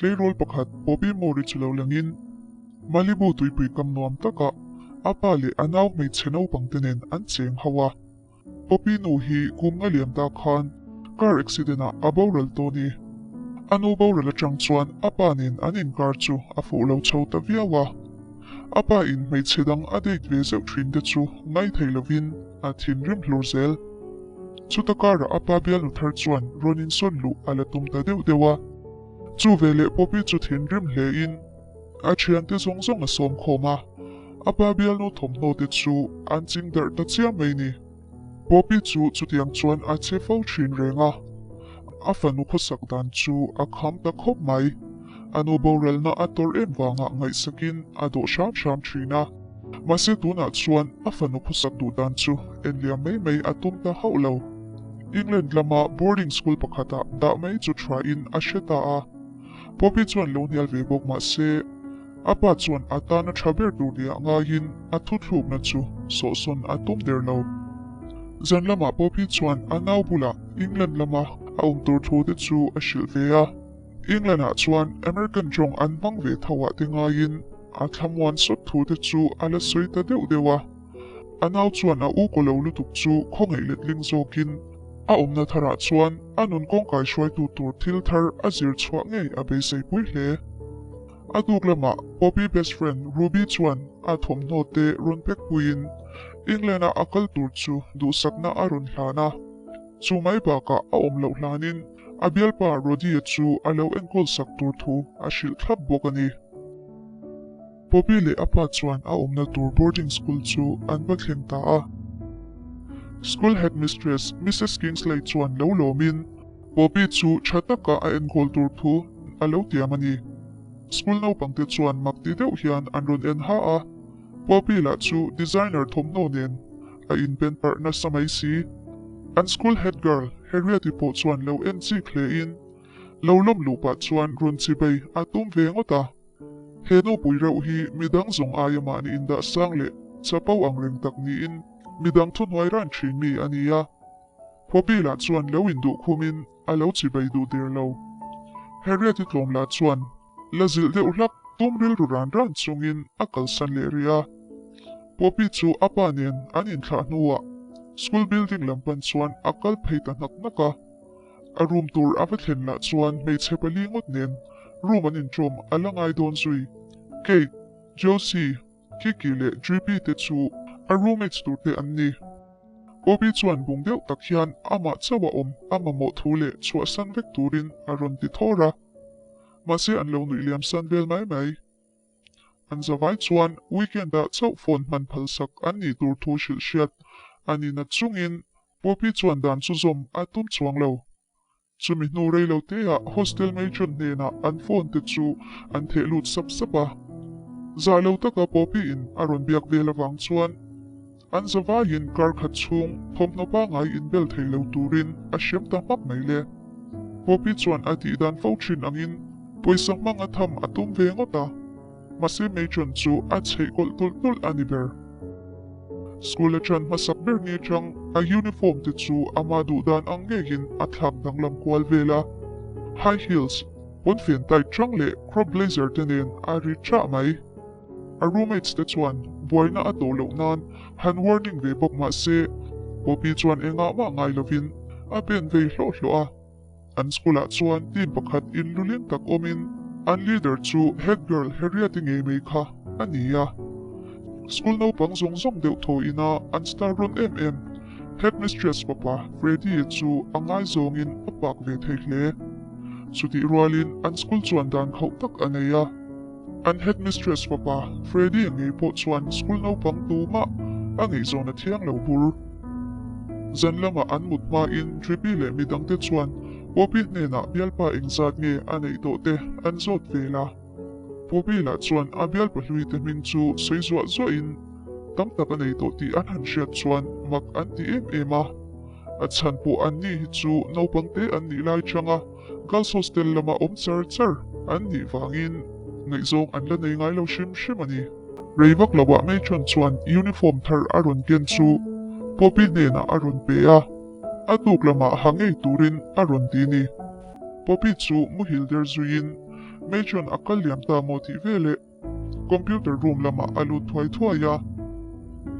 Tleirawl pakhat Poppy Moore-i chu lo langin Malibu tuipui kam nuam takah a pa leh a nau hmeichhe naupangte nen an cheng ho a. Poppy nu hi kum nga liam ta khan car accident ah a boral tawh ni. A nu boral atang chuan a pa nen an inkar chu a fuh lo chho ta viau a. A pa in hmeichhe dang a date ve zeuh thin te chu ngaithei lovin a thinrim hlur zel. Chuta karah a pa bialnu thar chuan rawn insawn luh a la tum ta deuh deuh a. Chu veleh Poppy chu thinrim hle in a thiante zawng zawng a sawm khawm a, a pa bialnu thawmhnaw te chu an ching darh ta chiam mai ni. Poppy chu chutiang chuan a che fo thin reng a, a fanu khawsak dan chu a kham ta khawp mai. A nu boralna a tawrh em vangah ngaihsakin a dawh hram hram thin a, mahse tunah chuan a fanu khawsak duh dan chu enliam mai mai a tum ta hauh lo. England lama boarding school pakhatah dah mai chu thain a hre ta a. Poppy chuan lo hnial ve bawk mah se, a pa chuan a tana tha ber tur nia ngaiin a thuthlukna chu sawhsawn a tum der lo. Zan lamah Poppy chuan a nau bulah England lama a awm tur thu te chu a hrilh ve a. England ah chuan American tawng an hmang ve tho ah te ngaiin a thlamuan sawt thu te chu a la sawi ta deuh deuh a. A nau chuan a u kaw lo lutuk chu khawngaih letling zawkin a awmna tharah chuan a nun kawngkai hruaitu tur thil thar a zir chhuah ngei a beisei pui hle. A tuk lamah Poppy best friend Ruby chuan a thawmhnaw te rawn pek puiin England-a a kal tur chu duhsakna a rawn hlan a. Chu mai bakah a awm loh hlanin a bialpa Roddy-a chu a lo enkawl sak tur thu a hrilh thlap bawk a ni. Poppy leh a pa chuan a awmna tur boarding school chu an va thleng ta a. School headmistress Missus Kingsley chuan lo lawmin Poppy chu tha taka a enkawl tur thu a lo tiam a ni. School naupangte chuan mak ti deuh hian an rawn en ha a, Poppy lah chu designer thawmhnaw nen a inpen parh nasa mai si. An school head girl Harriet-i pawh chuan lo en chik hlein lo lawm luh pah chuan rawn chibei a tum ve ngawt a. He nupui reuh hi midang zawng aia mahni indah sang leh chapo ang reng tak niin midang thuhnuai ran thin mi a ni a. Poppy lah chuan lo induh khumin a lo chibei duh der lo. Harriet-i tlawm lah chuan la zilh deuh hlak tum rilru ran ran chungin a kalsan leh rih a. Poppy chu a pa nen an inthlah hnuah school building lam pan chuan a kal phei ta hnak hnak a. A room tur a va thlen lah chuan hmeichhe pali ngawt nen room an inṭawm a la ngai dawn zui. Kate, Josie, Kiki leh Drippy te chu a roommates tur te an ni. Bobby chuan bung deuh tak hian amah chauh a awm a mamawh thu leh chhuahsan vek turin a rawn ti thawr a. Mahse an lo nuih liam san vel mai mai. An zavai chuan weekend ah chauh phone hman phalsak an nih tur thu hrilh hriat a ni na chungin Poppy chuan dan chu zawm a tum chuang lo. Chumi hnu rei lo te ah hostel matron hnenah an phone te chu an theh lut sap sap a. Zah lo taka Poppy in a rawn biak vel avang chuan an zavaiin kar khat chhung thawmhnaw pangai inbel thei lo turin a hrem ta hmak mai le. Poppy chuan a tih dan fo thin angin pawisa hmang a tham a tum ve ngawt a. Mahse matron chu a chheih kawlh tulh tulh a ni ber. School atang hmasak ber ni atang a uniform te chu ama duh dan ang ngeiin a thlak danglam kual vel a. High heels, pawnfen tight chang leh crop blazer te nen a ri chah mai. A roommates te chuan buaina a tawh loh nan han warning ve bawk mahse Poppy chuan engah mah ngai lovin a pen vei hlawh hlawh a. An school ah chuan team pakhat in lulin tak awmin an leader chu head girl Harriet-i ngei mai kha a ni a. School naupang zawng zawng deuh thaw ina an star rawn em em headmistress fapa Freddy-a chu a ngaizawngin a pak ve thei hle. Chutih rualin an school chuan dan khauh tak a nei a. An headmistress fapa Freddy-a ngei pawh chuan school naupang tumah a ngaihzawn a thiang lo bur. Zan lamah an mut hmain Drippy leh midangte chuan Poppy hnenah bialpa engzat nge a neih tawh te an zawt vel a. Poppy lah chuan a bialpa hlui te hming chu sawi zuah zuahin tam tak a nei tawh tih an han hriat chuan mak an ti em em a. A chhan pawh an ni hi chu naupangte an nih lai changa girls hostel lama awm char char an nih vangin ngaihzawng an la nei ngai lo hrim hrim a ni. Rei vak lo ah Matron chuan uniform thar a rawn ken chu Poppy hnenah a rawn pe a, a tuk lamah ha ngei turin a rawn ti ni. Poppy chu muhil der zuiin. Matron a kal liam ta maw tih veleh computer room lamah a lut thuai thuai a.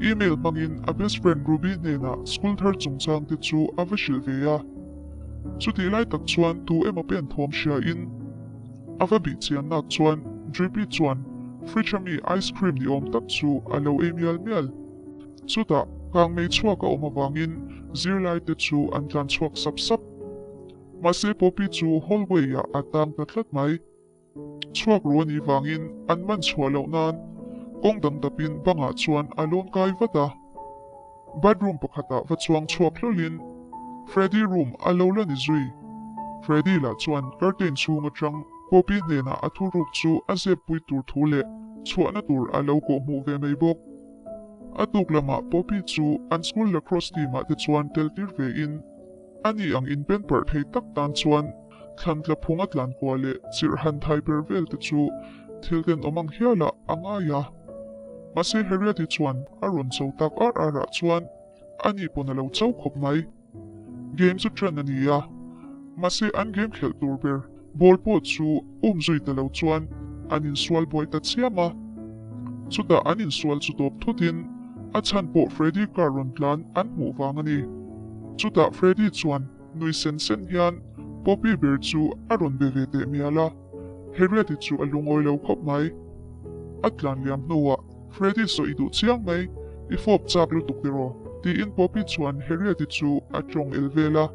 Email hmangin a best friend Ruby hnenah school thar chungchang te chu a va hrilh ve a. Chutih lai tak chuan tu emaw pen thawm hria in a va bih chian nak chuan Drippy chuan fridge ami ice cream ni awm tak chu a lo ei mial mial. Chutah kangmei chhuak a awm avangin zirlai te chu an tlan chhuak sap sap. Mahse Poppy chu hallway ah a tang ta tlat mai. Chhuak ru a nih vangin an man chhuah loh nan kawng dang dapin bangah chuan a lawn kai vat a. Bathroom pakhatah va chuang chhuak hlawlhin Freddy room a lo la ni zui. Freddy lah chuan curtain chhung atang Poppy hnenah a thuruk chu a zep pui tur thu leh chhuahna tur a lo kawhhmuh ve mai bawk. A tuk lamah Poppy chu an school lacrosse team ah te chuan tel tir ve in ani ang in pen parh thei tak tan chuan thlan tla phung a tlan kua leh chirh han thai per vel te chu thil tenawm ang hial ah a ngai a. Mahse Harriet-i chuan a rawn cho tak ar ar ah chuan ani pawn a lo cho khawp mai. Game chu ṭan a ni a, mahse an game khelh tur ber ball pawh chu um zui ta lo chuan an insual buai ta chiam a. Chutah an insual chu tawp thutin a chhan pawh Freddy car rawn tlan an hmuh vang a ni. Chutah Freddy chuan nui sen sen hian Poppy ber chu a rawn be ve teh mial a, Harriet-i chu a lungawi lo khawp mai. A tlan liam hnuah Freddy saw i duh chiang mai, i fawp chak lutuk tiraw? tiin Poppy chuan Harriet-i chu a tawng el vel a.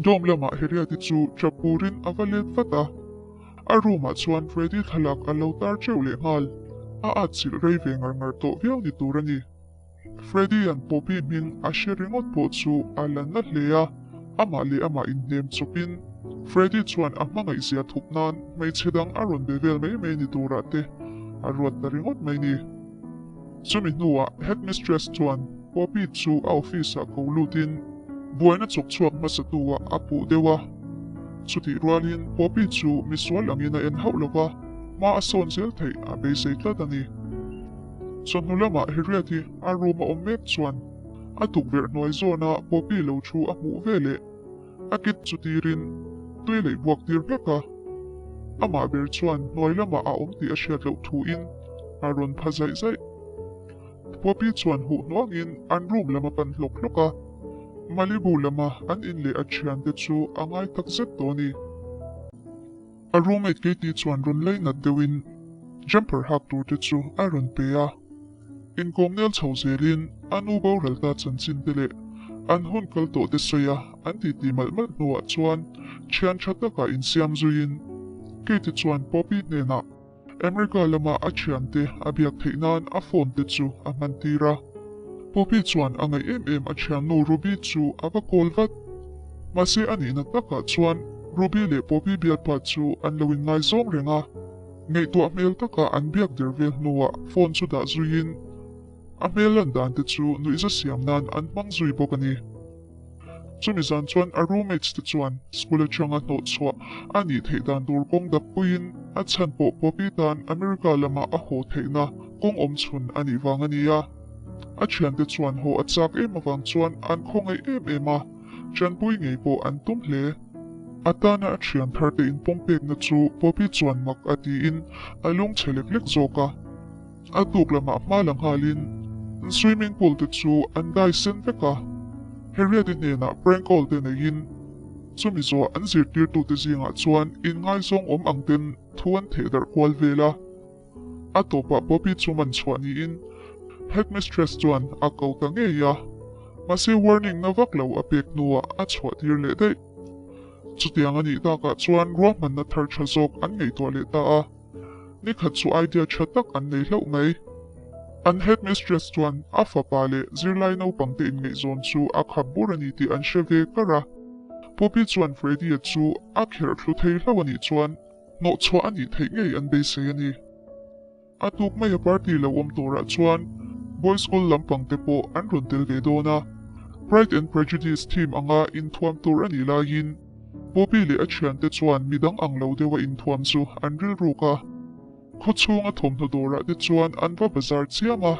Dorm lamah Harriet-i chu tap purin a va let vat a. A room ah chuan Freddy thlalak a lo tar teuh leh nghal. A atchilh rei ve ngar ngar tawh viau ni tur a ni. Freddy-a'n Poppy hming a hre ringawt pawh chu a la na hle a, amah leh amah inhnem chawpin Freddy chuan a hmangaihzia thup nan hmeichhe dang a rawn be vel mai mai ni turah te a ruat ta ringawt mai ni. Chumi hnuah headmistress chuan Poppy chu a office-ah ko lutin buaina chawk chhuak hmasatu-ah a puh deuh a. Chutih rualin Poppy chu misual angin a en hauh lo va, hma a sawn zel theih a beisei tlat a ni. Chawhnu lamah Harriet hi a room a awm mek chuan a tukverh hnuai zawna Poppy lo thu a hmuh veleh a kit chu tirin tui leih buak tir vek a. Amah ber chuan hnuai lamah a awm tih a hriat loh thuin a rawn pha zaih zaih. Poppy chuan huh hnuangin an room lam a pan hlawk hlawk a, Malibu lama an in leh a thiante chu a ngai takzet tawh a ni. A roommate Katie chuan rawn lei nat deuhin jumper hak tur te chu a rawn pe a. Inkawm nel chho zelin a nu boral ta chanchin te leh an hun kal tawh te sawi a an titi malh malh hnuah chuan thian tha takah insiam zuiin Katie chuan Poppy hnenah America lama a thiante a biak theih nan a phone te chu a hman tir a. Poppy chuan a ngaih em em a thiannu Ruby chu a va call vat. Mahse a nihna takah chuan Ruby leh Poppy bialpa chu an lo inngaizawng reng a. Ngaihtuah hmel taka an biak der vel hnuah phone chu dah zuiin a hmel lan dan te chu nuihza siam nan an hmang zui bawk a ni. Chumi zan chuan a roommates te chuan school atanga hnawh chhuah a nih theih dan tur kawng dap puiin a chhan pawh Poppy tan America lama a haw theihna kawng awm chhun a nih vang a ni a. A thiante chuan haw a chak em avang chuan an khawngaih em em a, tanpui ngei pawh an tum hle. A tana a thian thar te inpawm pekna chu Poppy chuan mak a tiin a lungchhe lek lek zawk a. A tuk lamah hma la nghalin swimming pool te chu an dai sen vek a, Harriet-i hnenah prank call te neiin chumi zawh an zirtirtute zingah chuan inngaizawng awm ang ten thu an theh darh kual vel a. A tawpah Poppy chu man chhuah niin headmistress chuan a ko ta ngei a, mahse warning na vak lo a pek hnuah a chhuah tir leh daih. Chutiang a nih takah chuan ruahmanna thar tha zawk an ngaihtuah leh ta a. Nikhat chu idea tha tak an nei hlauh mai. An headmistress chuan a fapa leh zirlai naupangte inngaihzawn chu a khap bur a ni tih an hre ve kar a. Poppy chuan Freddy-a chu a kherh thlu thei hlauh a nih chuan hnawhchhuah a nih theih ngei an beisei a ni. A tuk maia party lo awm turah chuan boys school lampangte pawh an rawn tel ve dawn a. Pride and Prejudice theme anga inthuam tur a nih laiin Poppy leh a thiante chuan midang ang lo deuha inthuam chu an rilruk a. Khaw chhunga thawmhnaw dawrah te chuan an va bazar chiam a.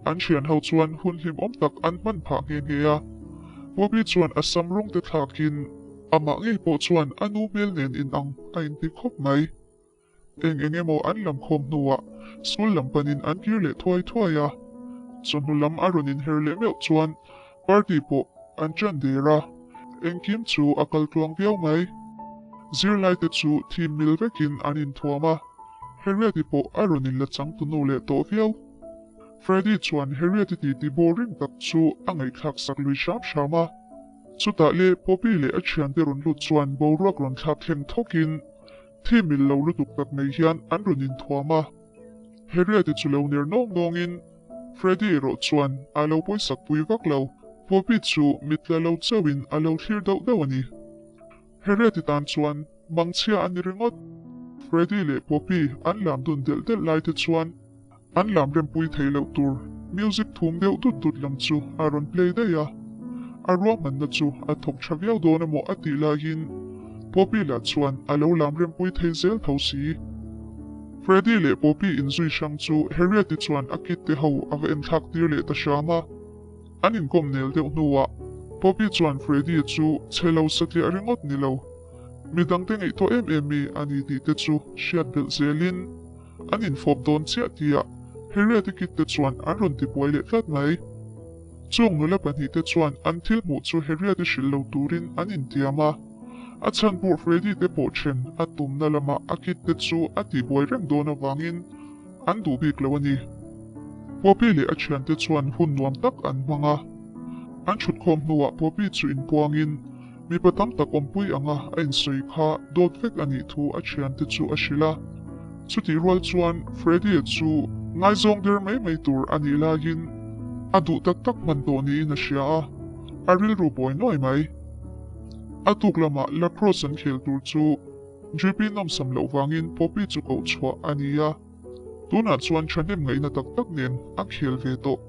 An thian ho chuan hun hlimawm tak an hman phah nghe nghe a. Poppy chuan a sam rawng te thlakin amah ngei pawh chuan a nu hmel nen inang a inti khawp mai. Eng eng emaw an lam khawm hnuah school lam panin an kir leh thuai thuai a. Chawhnu lam a rawn inher leh meuh chuan party pawh an ṭan der a, engkim chu a kal tluang viau mai. Zirlaite chu thim mil vekin an inthuam a, Harriet-i pawh a rawn inla changtunu leh tawh viau. Freddy chuan Harriet-i titi boring tak chu a ngaihthlak sak lui hram hram a. Chutah le Poppy leh a thiante rawn lut chuan boruak rawn thlak thleng thawkin thi mil lo lutuk tak mai hian an rawn inthuam a. Harriet-i chu lo ner nawng nawngin Freddy erawh chuan a lo pawisak pui vak lo. Poppy chu mit la lo chauhin a lo thlir dauh dauh a ni. Harriet-i tan chuan mangchhia a ni ringawt. Freddy leh Poppy an lam dun delh delh lai te chuan An lam rempui theih loh tur music thum deuh dut dut lam chu a rawn play daih a, a ruahmanna chu a thawk tha viau dawn emaw a tih laiin Poppy lah chuan a lo lam rempui thei zel tho si. Freddy leh Poppy inzui hrang chu Harriet-i chuan a kit te ho a va enthlak tir leh ta hram a, an inkawm nel deuh hnuah Poppy chuan Freddy-a chu chhe lo satliah ringawt ni lo, midangte ngaihtuah em em mi a ni tih te chu hriat belh zelin, An infawp dawn chiah tia Harriet-i kit te chuan an rawn tibuai leh tlat mai. Chung nula pahnihte chuan an thil hmuh chu Harriet-i hrilh lo turin an intiam a. A chhan pawh Freddy te pawh then a tumna lamah a kit te chu a tibuai reng dawn avangin an duh bik lo a ni. Poppy leh a thiante chuan hun nuam tak an hmang a. An thutkhawm hnuah Poppy chu inpuangin Mipa tam tak awmpui anga a insawi kha dawt vek a nih thu a thiante chu a hrilh a. Chutih rual chuan Freddy-a chu ngaizawng der mai mai tur a nih laiin a duh tak tak hman tawh niin a hria a, a rilru buai nuai mai. A tuk lamah lacrosse an khel tur chu GP nawmsam loh vangin Poppy chu koh chhuah a ni a. Tunah chuan thahnem ngaihna tak tak nen a khel ve tawh.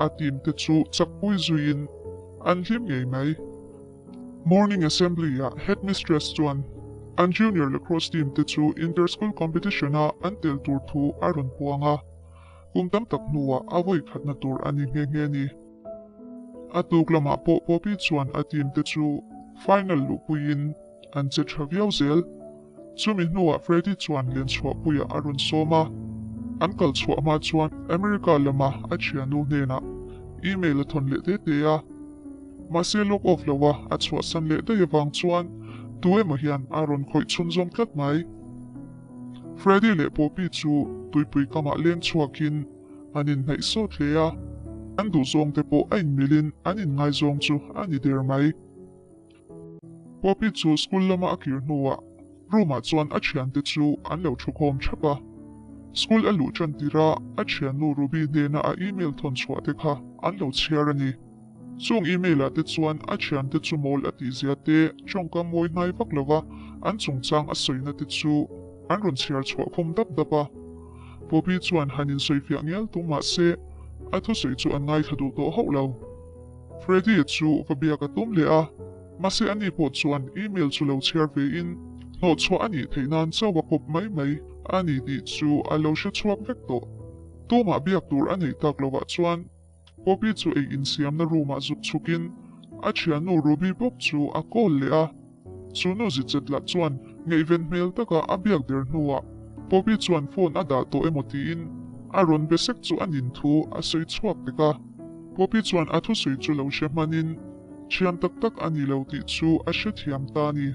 A team te chu chakpui zuiin an hlim ngei mai. Morning Assembly ah Headmistress chuan an junior lacrosse team te chu inter-school competition a an tel tur thu a rawn puang a, kum tam tak hnuah a vawi khatna tur a ni nghe nghe ni. A tuk lamah pawh Poppy chuan a team te chu final luhpuiin an che tha viau zel. Chumi hnuah Freddy chuan Lenchhuahpuiah a rawn sawm a, an kal chhuah hma chuan America lama a thiannu hnenah email a thawn leh te te a. Mahse log off lo a a chhuahsan leh daih avang chuan tu emaw hian a rawn khawih chhunzawm tlat mai. Freddy leh Poppy chu tuipui kamah leng chhuakin an inhnaih sawt hle a, an duhzawng te pawh a inmilin an inngaizawng chu a ni der mai. Poppy chu school lama a kir hnuah room ah chuan a thiante chu an lo thukhawm thap a. School a luh tan tirh a a thiannu Ruby hnena a email thawn chhuah te kha an lo chhiar a ni. Chung email ah te chuan a thiante chu mawl a tih zia te, tawngkam mawi hnai vak lova an chungchang a sawina te chu an rawn chhiar chhuah khawm dap dap a. Poppy chuan han insawifiah ngial tum mah se a thusawi chu an ngaithla duh tawh hauh lo. Freddy chu va biak a tum leh a, mahse ani pawh chuan email chu lo chhiar ve in hnawhchhuah a nih theih nan chauh a kawp mai mai a ni tih chu a lo hre chhuak vek tawh. Tumah biak tur a neih tak lovah chuan Poppy chu ei insiamna room ah zuk chhuk in a thiannu Ruby bawk chu a call leh a. Chu nu zichet lah chuan ngaihven hmel taka a biak der hnuah Poppy chuan phone a dah tawh emaw tiin a rawn be sek chu a nin thu a sawi chhuak tek a. Poppy chuan a thusawi chu lo hre hmanin thian tak tak a ni lo tih chu a hrethiam ta a ni.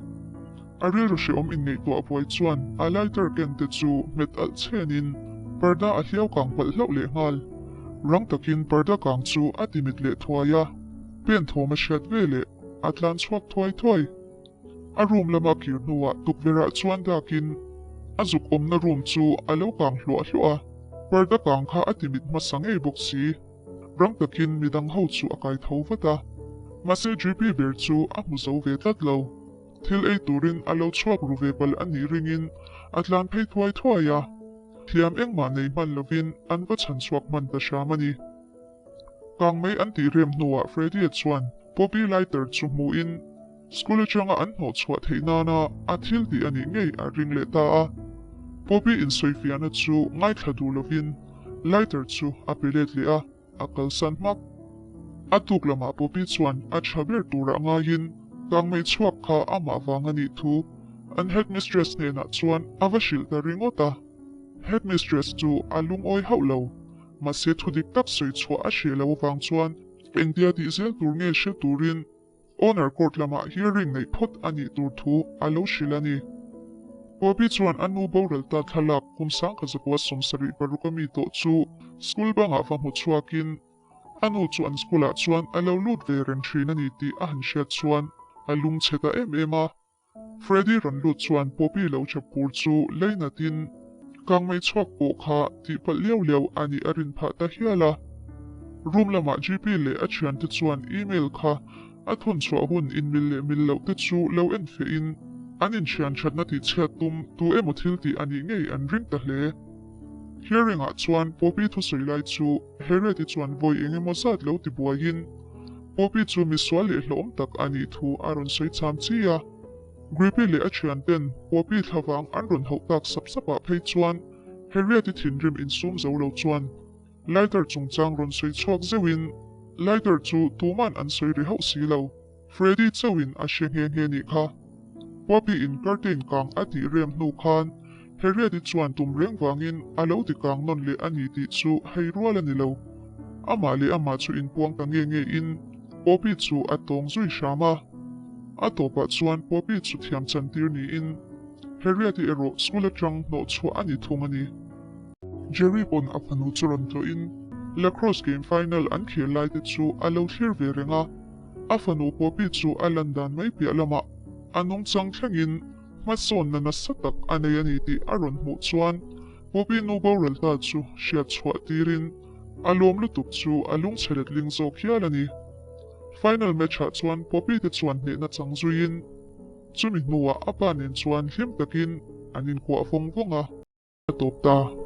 A rilru hrehawm inngaihtuah buai chuan a lighter ken te chu hmet alh chhenin parda a hliau kang palh hlauh leh nghal. Rang takin parda kang chu a timit leh thuai a, pen thawm a hriat ve leh. A tlan chhuak thuai thuai. A room lama kir hnuah tukverhah chuan dakin a zuk awmna room chu a lo kang hluah hluah a, parda kang kha a timit hmasa ngei bawk si. Rang takin midang ho chu a kai tho vat a, mahse GP ber chu a hmu zo ve tlat lo. Thil ei turin a lo chhuak ru ve palh a nih ringin a tlan phei thuai thuai a, thiam engmah nei hman lovin an va chhan chhuak hman ta hram a ni. Kang mai an tih rem hnuah Freddy-a chuan Poppy lighter chu hmuhin school atanga an hnawh chhuah theih nana a thil tih a nih ngei a ring leh ta a. Poppy insawifiahna chu ngaithla duh lovin lighter chu a pe let leh a, a kalsan hmak. A tuk lamah Poppy chuan a tha ber turah ngaiin kang mai chhuak kha amah vang a nih thu. An headmistress hnenah chuan a va hrilh ta ringawt a. Headmistress chu a lungawi hauh lo. Mahse thu dik tak sawi chhuah a hreh lo avang chuan engtia tih zel tur nge hre turin Owner court lamah hearing neih phawt a nih tur thu a lo hrilh a ni. Poppy chuan a nu boral ta thlalak kum 1976 a mi tawh chu school bangah va hmu chhuakin a nu chu an school ah chuan a lo lut ve reng thin a ni tih a han hriat chuan a lungchhe ta em em a. Freddy rawn lut chuan Poppy lo chep pur chu leinatin kangmei chhuak pawh kha tihpalh liau liau a nih a rin phah ta hial a. Room lamah GP leh a thiante chuan email kha a thawn chhuah hun inmil leh mil loh te chu lo en fehin an inthian thatna tihchhiat tum tu emaw thil tih a nih ngei an ring ta hle. Hearing ah chuan Poppy thusawi lai chu Harriet-i chuan vawi eng emaw zat lo ti buaiin Poppy chu misual leh hlawm tak a nih thu a rawn sawi cham chi a. Grippy leh a thianten Poppy thlavang an rawn hauh tak sap sap ah phei chuan Harriet-i thinrim insum zo lo chuan lighter chungchang rawn sawi chhuak zeuhin lighter chu tuman an sawi ri hauh si lo. Freddy chauhin a hre nghe nghe nih kha. Poppy in curtain kang a tih rem hnu khan Harriet-i chuan tum reng vangin a lo ti kang nawn leh a ni tih chu hei rual a ni lo. Amah leh amah chu inpuang ta nge nge in Poppy chu a tawng zui hram a. A tawpah chuan Poppy chu thiam chan tir niin Harriet-i erawh school atang hnawh chhuah a ni thung a ni. Jerry pawn a fanu chu rawn tlawhin lacrosse game final an khel lai te chu a lo thlir ve reng a. A fanu Poppy chu a lan dan mai piah lamah a nungchang thlengin hmasawnna nasa tak a nei a ni tih a rawn hmuh chuan Poppy nu boral ta chu hriat chhuah tirin a lawm lutuk chu a lungchhe letling zawk hial a ni. Final match ah chuan Poppy te chuan hnehna chang zuiin chumi hnuah a pa nen chuan hlim takin an inkuah vawng vawng a. A tawp ta.